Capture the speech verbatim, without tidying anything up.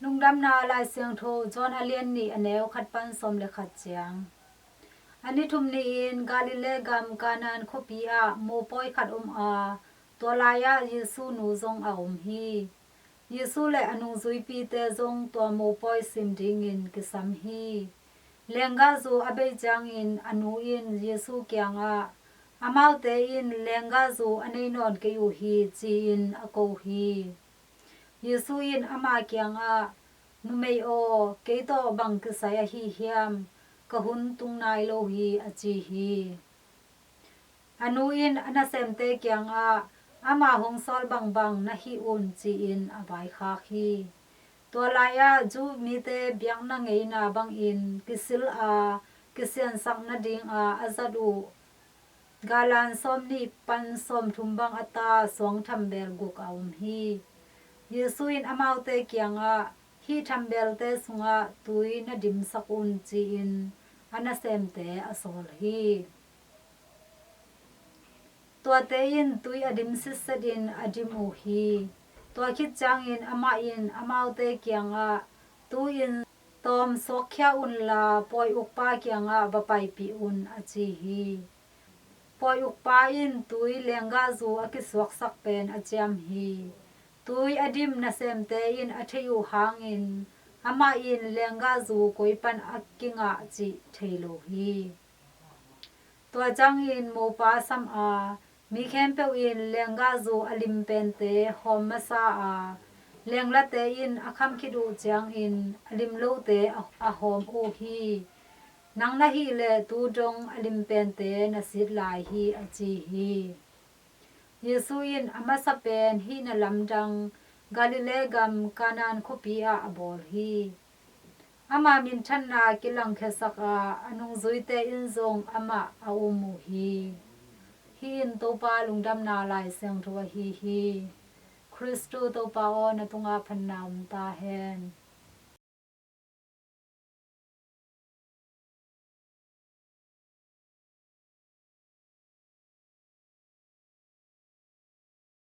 Lungdamna Lai Siangtho John a lian nih, a neu khat pan sawm le khat ciang. A ni thum ni-in Galilee gam Kanaan khuapi ah mopawi khat om a, tua lai-ah Jesu nu zong a om hi. Jesu le a nungzuipite zong tua mopawi sim dingin kisam hi. Lenggahzu a bei ciangin a nu in Jesu kiangah, "Amaute in lenggahzu a nei nawn kei uh hi," ci-in a ko hi. Jesu in ama kiangah, "Numei aw, kei tawh bang kisai ahi hiam? Ka hun tung nai lo hi," a ci hi. A nu in a nasemte kiangah, "Ama hong sawl bangbang na hih un," ci-in a vaikhak hi. Tua lai-ah Jew mite biakna ngeina bangin kisil a, kisiansak nadinga a zat uh galan sawmnih pan sawmthum bang a ta suang thambel guk a om hi. Jesu in amaute kiangah, "Hih thambelte sungah tui na dimsak un," ci-in a nasemte a sawl hi. Tuate in tui a dim sitsetin a dim uh hi. Tua khit ciangin amah in amaute kiangah, "Tu-in tawm suakkhia unla, pawi ukpa kiangah va paipih un," a ci hi. Pawi ukpa in tui lenggahzu a kisuaksak pen a ciam hi. Tui a dim nasemte in a theih uh hangin amah in lenggahzu koi pan a kingah cih thei lo hi. Tua ciangin mopa sam a, mi khempeuh in lenggahzu a lim pente hawm masa a, lenglate in a kham khit uh ciangin a lim lote a, a hawm uh hi. "Nang na hih leh tu dong a lim pente na sit lai hi," a ci hi. Jesu in a masa pen hih na lamdang Galilee gam Kanaan khuapi ah a bawl hi. Ama minthanna kilangkhiasak a, a nungzuite in zong amah a um uh hi. Hih in Topa Lungdamna Lai Siangtho ahi hi. Khristu Topa aw, na tungah phatna om ta hen.